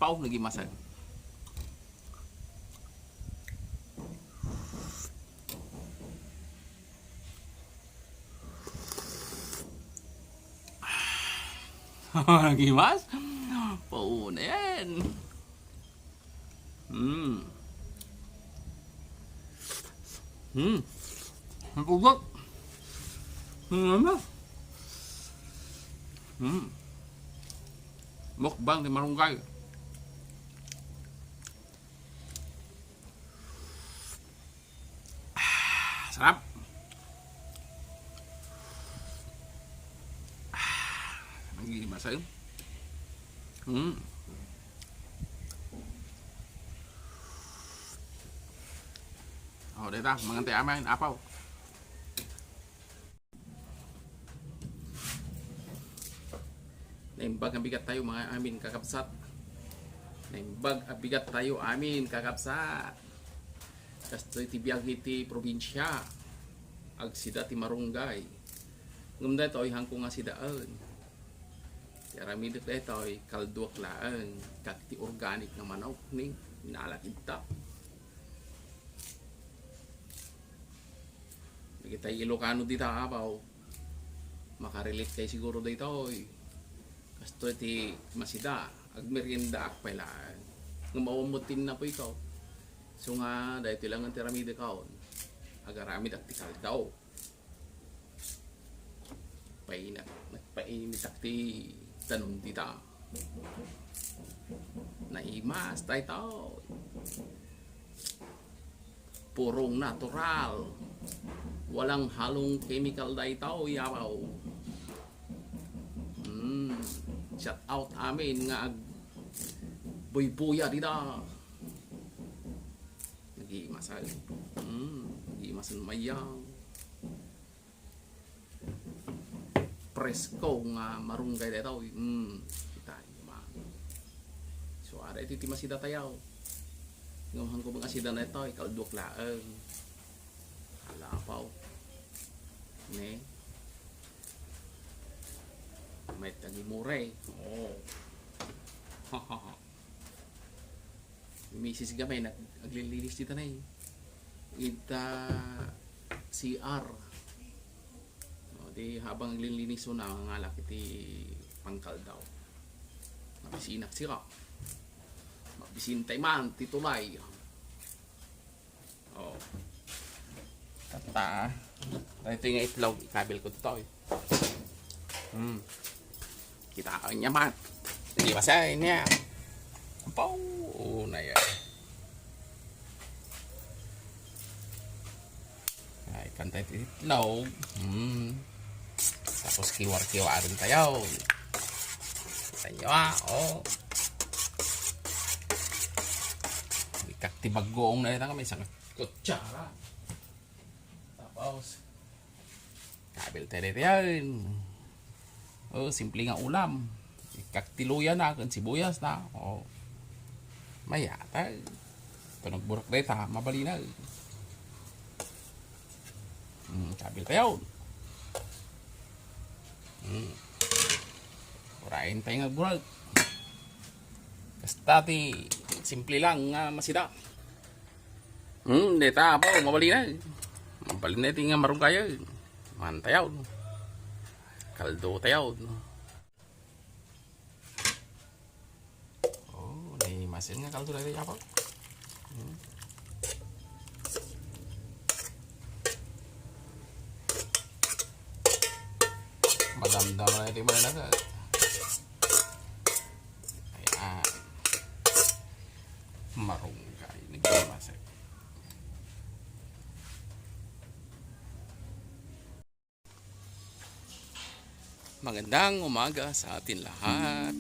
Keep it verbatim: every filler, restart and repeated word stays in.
Apaw, nagimasen. Nagimas? Pauna yan. Mm. Mm. Ang ugot. Mm. Mm. Mukbang ni Marunggay. Ah, sarap. Ah, ang gimasay. Hmm. Oh, deta, mangan tayo amin, apaw. Naimbag a bigat tayo, mga amin kakabsat. Naimbag a bigat tayo, amin kakabsat. Kastoy ti biag iti probinsya. Agsida ti Marunggay. Ngem daytoy, hanko nga sidaen. Ti aramidek daytoy, kalduak laeng. Ket ti organic nga manok, ni, nalakidta. Dagitay Ilocano dita, apaw. Makarelate kay siguro daytoy. Kastoy ti masida, agmeriendaak pay laeng. Ngem awan met ti innapoyko. So nga, daytoy laeng ti aramidek, awan. Agaramed ak ti kaldaw. Painak, nagpainitak ti danum dita. Naimas daytoy. Purong natural. Walang halong chemical daytoy, apaw. Mm. Shout out amin nga agbuybuya dita. Nagimasay. Mm. Nagimasan mayang. Presko nga Marunggay daytoy. Mm, kita nyo man. So, ada iti ti masida tayo. Ngem hanko nga sida na ito, ikalduak laeng. Alapaw. Ne? May tagimure. Oh. Misis gamay nag-, aglilinis dita na eh. Ita C R. O, di habang aglilinis na, nangalak iti pangkaldaw. Mabisinak sika. Mabisintay man, ti tulay. O. Tatta. Ito nga itlog, ikabil ko ito eh. Hmm. Kita ka niya man. Di ba sa niya? Apaw, na yan. Ay, kanta iti itlog. Hmm. Tapos kiwar-kiwaren tayo. Kita nyo ah, oh. Ikak ti baggoong na ito, may isang kutsara. Tapos, kabil tayo dito yan. Oh, simple nga ulam. Ikak ti luya na, ken sibuyas na. Oh. Mayat, ay. Ito nagburak dayta, mabalin na. Hmm, kabil tayo. Hmm. Urayen tayo nga agburak. Basta ti simple lang nga masida. Hmm, dayta, apaw, mabalin na. Mabalin na iti nga Marunggay. Man tayo. Kaldo tayo. Oh, naimasen nga kaldo dayta, apaw. Hmm. Madamdam na iti mananaga. Ayan. Marunggay. Nagmamasak. Magandang umaga sa atin lahat.